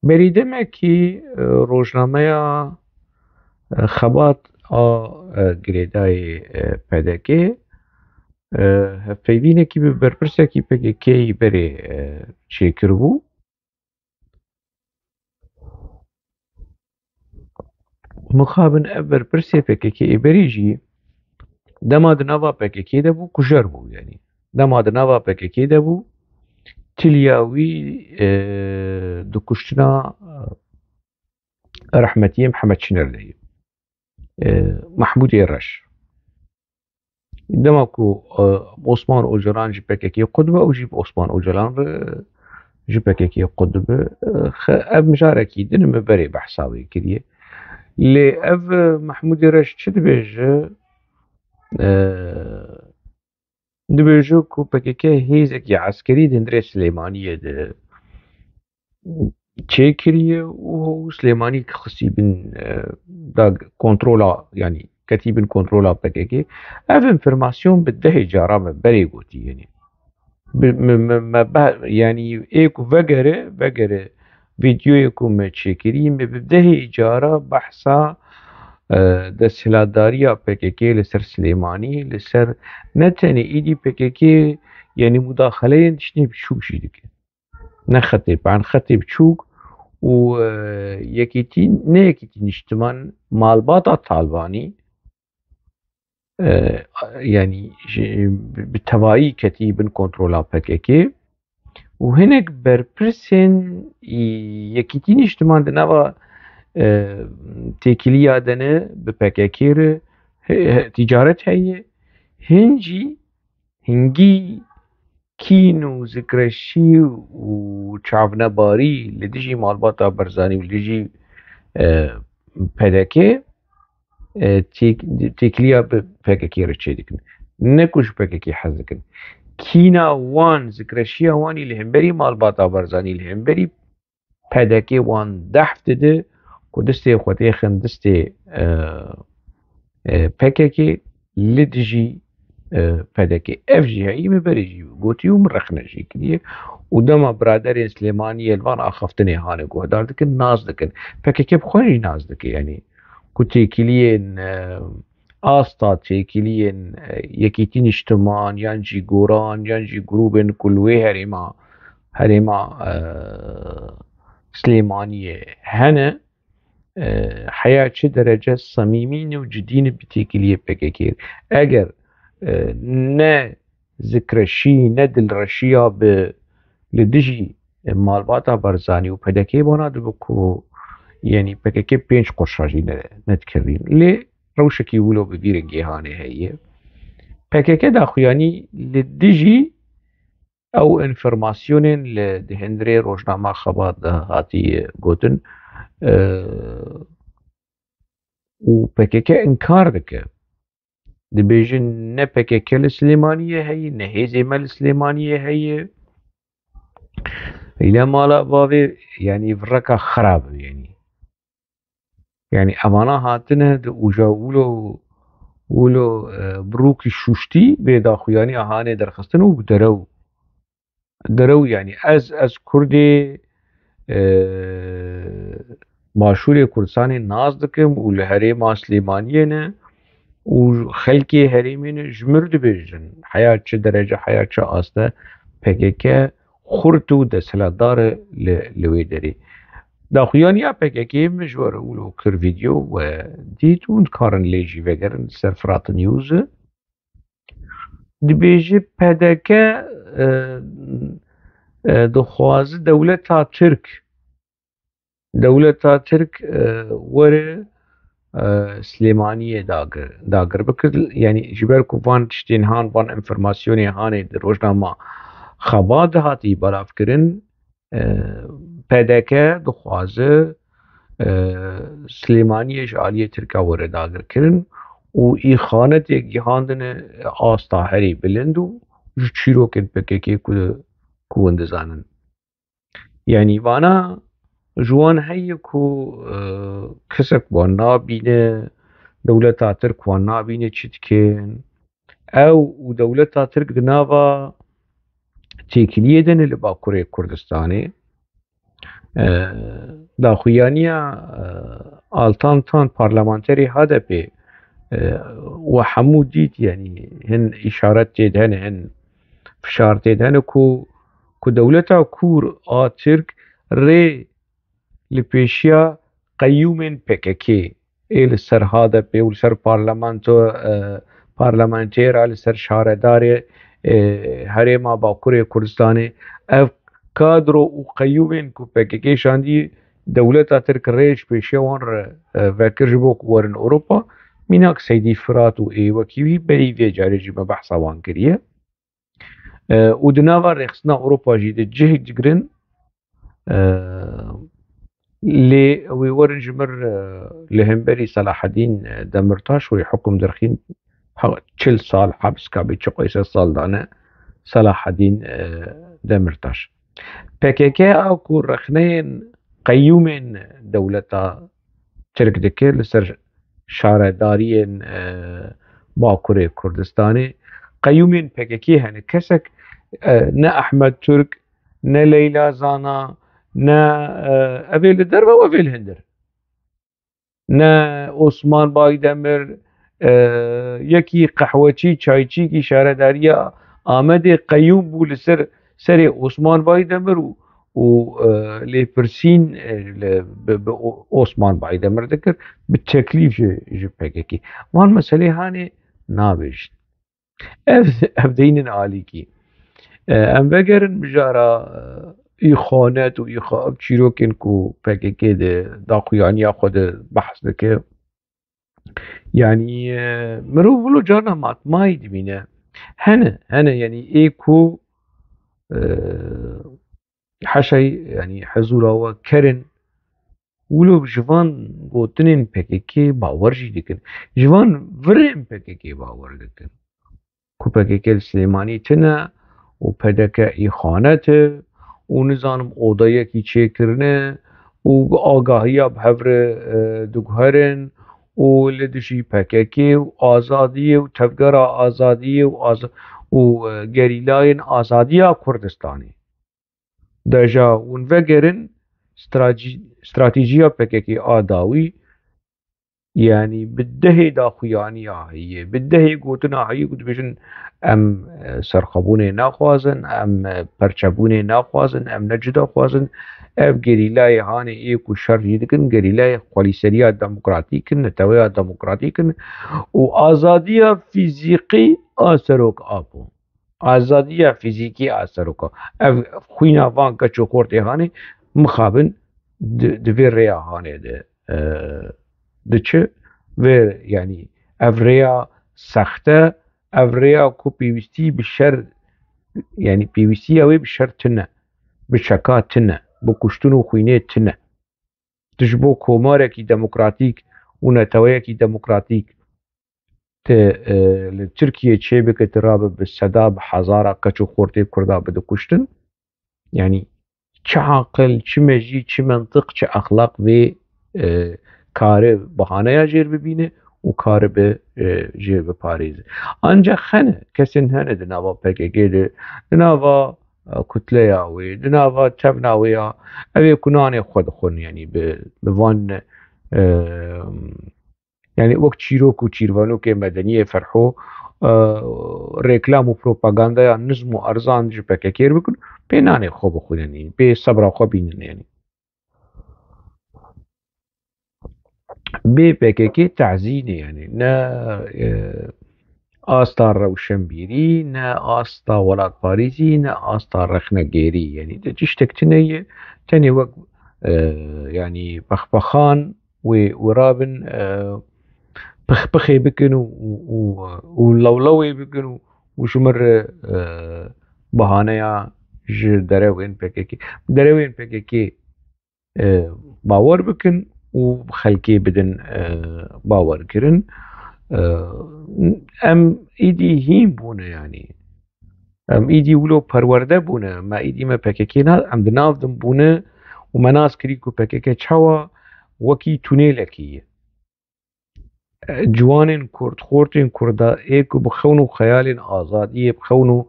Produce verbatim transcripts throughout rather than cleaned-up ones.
Berî demekî, e, rojnameya, e, Xebat a, e, girêdayê, e, P D K, e, hevpeyvînekî bi berpirsekî P K K yî berê, e, çêkiribû. Mixabin ev berpirsê P K K ê berî jî dema di nava P K K de bû, kujer bû, yanî dema di nava P K K de bû, tiliya wî, e, di kuştina, e, rehmetiyê Mihemed Çiner de ye. E, Mehmûdê Reş. Dema ku, e, Osman Ocalan ji P K K qut be, ew jî bi Osman Ocalan re ji P K K qut dibe. E, xe-, ev mijarekî din, min berê behsa wê kiriye. Lê ev, e, Mehmûdê Reş çi dibêje? E, dibêje ku P K K hêzekî eskerî di hundirê Silêmaniyê de çêkiriye û Silêmanî xistî bin, e, da kontrola, yanî ketî bin kontrola P K K. Ev înformasyon bi dehê cara me berê gotî, yanî bi, me, me, me be-, yanî ê ku vegere, vegere vîdyoyê ku me çêkirî, me bi dehê cara behsa, e, desthilatdariya P K K li ser Silêmanî, li ser ne tenê êdî P K K, yanî mudaxeleyên tiştê biçûk jî dike. Ne xetê, ben xetê biçûk û, e, yekîtî, ne yekîtî niştiman, malbata Talbanî, e, yanî ji, bi, bi tevayî ketî bin kontrola P K K û hinek berpirsên, î, yekîtî niştiman di nava, e, têkiliya de ne bi P K K re he, he, ticaret heye, hin jî hingî kîn û zikreşî û çavnebarî li dijî malbata Barzanî û li dijî, e, P D K, e, têk-, têkiliya bi P K K re çêdikin. Ne ku ji P K K hez dikin. Kîna wan, zikreşiya wan î li hemberî malbata Barzanî, li hemberî P D K wan dehf dide ku distê xwe têxin distê, e, e, P K K li dijî, e, P D K. Ev jî heyî min berê jî gotî û min rexne jî kiriye. Û dema biraderên Silêmaniyê li van axaftinê hane guhdar dikin, nas dikin. P K K bi xwe jî nas dike, yanî ku têkiliyên, e, asta têkiliyên, e, yekîtî niştiman, yan jî goran, yan jî grûbên ku li wê herêma, herêma, e, Silêmaniyê hene, e, heya çi derece samîmî ne û cidî ne bi têkiliyê P K K. Eger, e, ne zikreşî, ne dilreşiya bi li dijî, e, malbata Barzanî û P D K bana dibe ku, yanî P K K pênc qurşa jî ne, nedikevîn. Lê rewşekî wilo bi vî rengê hanê heye. P K K daxuyanî li dijî ew înformasyonên li di hundirê rojnama Xebat de hatiye gotin, e, û P K K inkar dike. Dibêjin ne P K K li Silêmaniyê heye, ne hêzê me li Silêmaniyê heye. Île mala bavê, yanî vireka xirab, yanî. Yanî evana hatine di uca wilo, wilo, e, birokî şuştî bê daxuyanî hane derxistin û bi derew, derew, yanî ez, ez Kurdê, e, Başûrê Kurdistanê nas dikim û li herêma Silêmaniyê ne û xelkê herêmê ne ji mir dibêjin. Heya çi derece, heya çi aste P K K xurt û desthilatdar e li, li wê derê. Daxuyaniya P K K min ji we re wilo kir vîdeo we dît û dikarin lê jî vegerin li ser Firat News. Dibêje P D K, e, e, dixwaze dewleta Tirk, dewleta Tirk, e, were, e, Silêmaniyê dagir, dagir bikir. Yanî ji ber ku van tiştên han, van înformasyonê hanê di rojnama Xebat de hatî belavkirin, e, P D K dixwaze, e, Silêmaniyê ji aliyê Tirka were dagirkirin û îxanet yê gihandine asta herî bilind û ji çîrokên P K K ku, ku hûn dizanin. Yanî vana ji wan heye ku, e, kesek wan nabîne, dewleta Tirk wan nabîne çi dikin. Ew û dewleta Tirk di nava têkiliyê de ne li Bakurê Kurdistanê. E, daxuyaniya, e, Altan Tan, parlamenterê H D P, e, we hemû dît, yanî hin îşaret tê de hene, hin fişar tê de hene ku, ku dewleta kûr a Tirk rê li pêşiya qeyûmên P K K ê li ser H D P û li ser parlamento, e, parlamentêra, li ser şaredarê, e, herêma Bakurê Kurdistanê, ev kadro û qeyûmên ku P K K şandî, dewleta Tirk rê ji pêşiya wan re, e, vekir ji bo ku werin Ewropa, mînak Seydî Firat û ê wekî wî, berî vê carê jî me behsa wan kiriye. E, û di nava rêxistina Ewropa jî de cih digirin. E, lê ew ê werin ji mir, e, li hemberî Selahedîn, e, Demirtaş wê hukum derxîn, ha, çil sal hebs, ka bê çi qeyse sal dane Selahedîn, e, Demirtaş. P K K a ku rexneyên qeyûmên dewleta Tirk dike li ser şaredariyên, e, Bakurê Kurdistanê, qeyûmên P K K hene. Kesek, e, ne Ehmed Turk, ne Leyla Zana, ne, e, ev ê li derve û ev ê li hindir. Ne Osman Baydemir, e, yekî qehweçî, çayçîkî şaredariya Amedê qeyûm bû li ser serê Osman Baydemir û, û, e, lêpirsîn, e, li, bi, bi O-, Osman Baydemir dikir, bi teklîf ji, ji P K K. Van meselê hanê nabêjin. Ev, ev deynin alîkî. E, em vegerin mijara, e, îxanet û îxa-, ev çîrokên ku P K K di daxuyaniya xwe de behs dike. Yanî, e, mirov wilo carna matmayî dibîne. Hene, hene, yanî ê ku, e, heşayî, yanî hezûra we kerin, wilo ji van gotinên P K K bawer jî dikin. Ji van virên P K K bawer dikin. Ku P K K li Silêmanî tine û P D K îxanet e û nizanim odayekî çêkirine û agahiya bi hev re, e, diguherin û li dijî P K K û azadiyê û tevgera azadiyê û az-, û, e, gerîlayên azadiya Kurdistanê. Deja hûn vegerin straci-, stratejiya P K K a dawî, yanî bi dehê daxuyaniya heye, bi dehê gotina heye ku dibêjin em, e, serxwebûnê naxwazin, em, e, perçebûnê naxwazin, em ne cuda xwazin. Ev gerîlayê hanê ê ku şer jî dikin, gerîlayê xwelîseriya demokratîk in, neteweya demokratîk in û azadiya fîzîkî a Serok Apo. Azadiya fîzîkî a seroka. Ev xwîna van keç û xortê hanê mixabin di, di vê rêya hanê de, e, diçi. Vê, yanî ev rêya sexte, ev rêya ku pêwîstî bi şer, yanî pêwîstiya wê bi şer tune, bi çeka tune, bi kuştin û xwînê tune. Tu ji bo komarekî demokratîk û neteweyekî demokratîk te, e, li Tirkiye çêbike, tu rabe bi seda, bi hezara keç û xortê Kurda bide kuştin. Yanî çi aqil, çi mejî, çi mentiq, çi exlaq vê, e, kare bahaneya jêr bibîne û kare bi, e, jêr biparêze. Ancak hene, kesên hene di nava P K K de, di nava, e, kutleya wê, di nava tevna wê ya, ev ê ku nanê xwe dixwin, yanî bi, bi van, e, Yanî wek çîrok û çîrvanokê medeniyê Ferho, e, reklam û propagandaya nizm û erzan ji P K K bikin, pê nanê xwe bixwînin, pê sebra xwe bînin, yanî. Bê P K K tazî ne, yanî ne, e, asta rewşenbîrî, ne asta welatparêzî, ne asta rexnegêrî. Yanî de tiştek tune ye, tenê wek, e, yanî pexpexan wê, wê rabin, e, pixpixê bikin û, û, û, û lewlewê bikin û, û ji min re, e, bahaneya ji derewên P K K. Derewên P K K, e, bawer bikin û xelkê bidin, e, bawerkirin. E, em îdî hîn bûne, yanî. Em îdî wilo perwerde bûne, me îdî me P K K na, em di nav din bûne û me nas kirî ku P K K çawa wekî tunêlekî ye. E, ciwanên Kurd, xortên Kurda ê ku bi xewn û xeyalên azadiyê, bi xewn û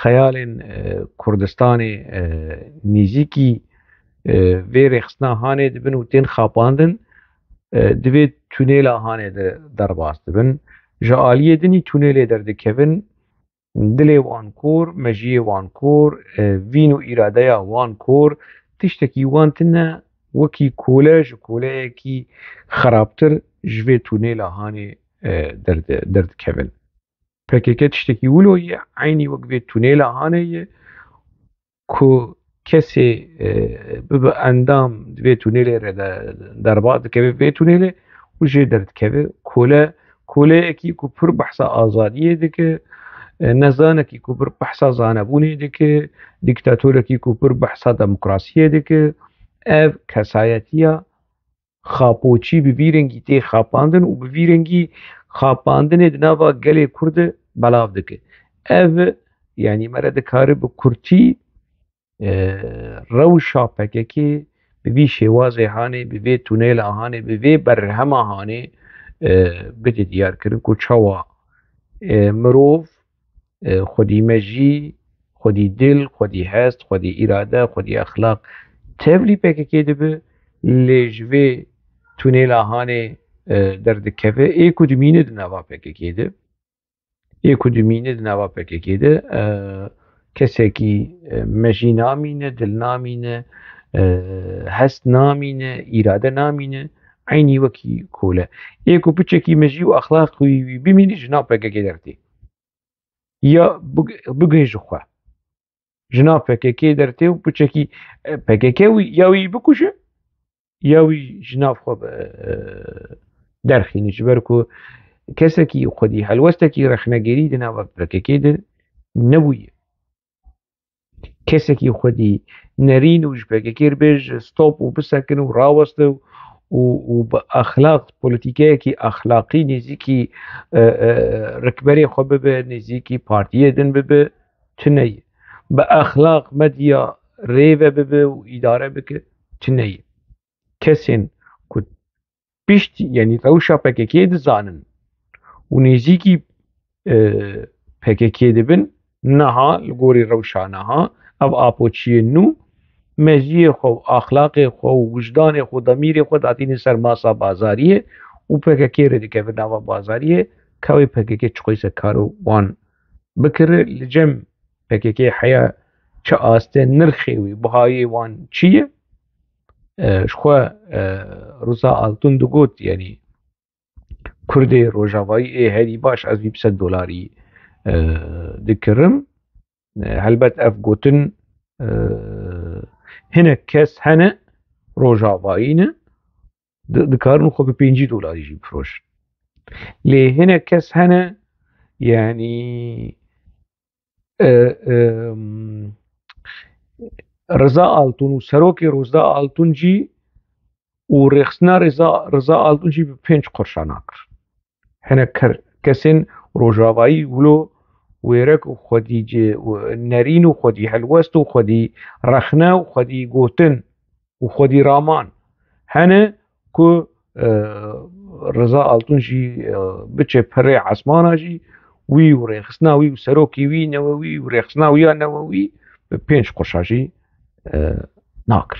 xeyalên, e, Kurdistanê, e, nêzîkî e, vê rêxistina hanê dibin û tên xapandin, e, di vê tunêla hanê de derbas dibin. Ji aliyê dinî tunêlê derdikevin, dilê wan kor, mejiyê wan kor, e, vîn û îradeya wan kor, tiştekî wan tine, wekî kole ji koleyekî xerabtir ji vê tunêla hanê, e, derde-, derdikevin. P K K tiştekî wilo ye, eynî wek vê tunêla hanê ye, ku kesê, e, bibe endam di vê tunêlê re de, derba dikeve vê tunêlê û jê derdikeve kole, koleyekî ku pir behsa azadiyê dike, e, nezanekî ku pir behsa zanebûnê dike, dîktatorekî ku pir behsa demokrasiyê dike. Ev kesayetiya xapoçî bi vî rengî tê xapandin û bi vî rengî xapandinê di nava gelê Kurd de belav dike. Ev, yanî, me re dikare bi kurtî, e, rewşa P K K bi vî şêwazê hanê, bi vê tunêla hanê, bi vê berhema hanê, e, bide diyar kirin ku çawa, e, mirov, e, xwedî mejî, xwedî dil, xwedî hest, xwedî îrade, xwedî exlaq tevlî P K K dibe, lê ji vê tunêla hanê, e, derdikeve, ê ku dimîne di nava P K K de, ê ku dimîne di nava P K K de, e, kesekî, e, mejî namîne, dil namîne, e, hest namîne, îrade namîne, eynî wekî kole. Ê ku piçekî mejî û exlaq wî, wî bimîne, ji nav P K K dertê. Ya big-, bigihê ji xwe. Ji nav P K K dertê û piçekî, e, P K K wî, ya wî bikuje, ya wî ji nav xwe bi, e, derxîne. Ji ber ku kesekî xwedî helwestekî rexnegirî di nava P K K de nebûye. Kesekî xwedî nerîn û ji P K K re bêje stop û bisekin û raweste û, û, û bi exlaq, polîtîkeyekî exlaqî nêzîkî, e, e, rikberê xwe bibe, nêzîkî partiyê din bibe, tune ye. Bi exlaq medya rê ve bibe û îdare bike, tune ye. Kesên ku pişt, yanî rewşa P K K dizanin û nêzîkî, e, P K K dibin, niha li gorî rewşa niha, ev apoçiyên nû, mejiyê xwe û axlaqê xwe û wijdanê xwe û demîrê xwe datîne ser masa bazariyê û P K K re dikeve nava bazariyê, ka wê P K K çiqoyse karo wan bikire, li cem P K K heya çi aste, nirxê wî, bihayê wan çi ye? E, ji xwe, e, Rıza Altun digot, yanî Kurdê Rojavayî ê herî baş ez wî bi sed dolarî, e, dikirim. E, helbet ev gotin, e, hinek kes hene Rojavayî ne, di-, dikarin xwe bi pêncî dolarî jî bifroşin. Lê hinek kes hene, yanî, e, e, Rıza Altun û serokê Rıza Altun jî û rêxistina Rıza, Rıza Altun jî bi pênc qurşa nakir. Hinek ker-, kesên Rojavayî wilo wêrek û xwedî ci-, û nerîn û xwedî helwest û xwedî rexne û xwedî gotin û xwedî raman hene ku, e, Rıza Altun jî, e, biçe pirê esmana jî, wî û rêxistina wî û serokê wî newewî û rêxistina wî ya newewî bi pênc qurşa jî, e, nakir.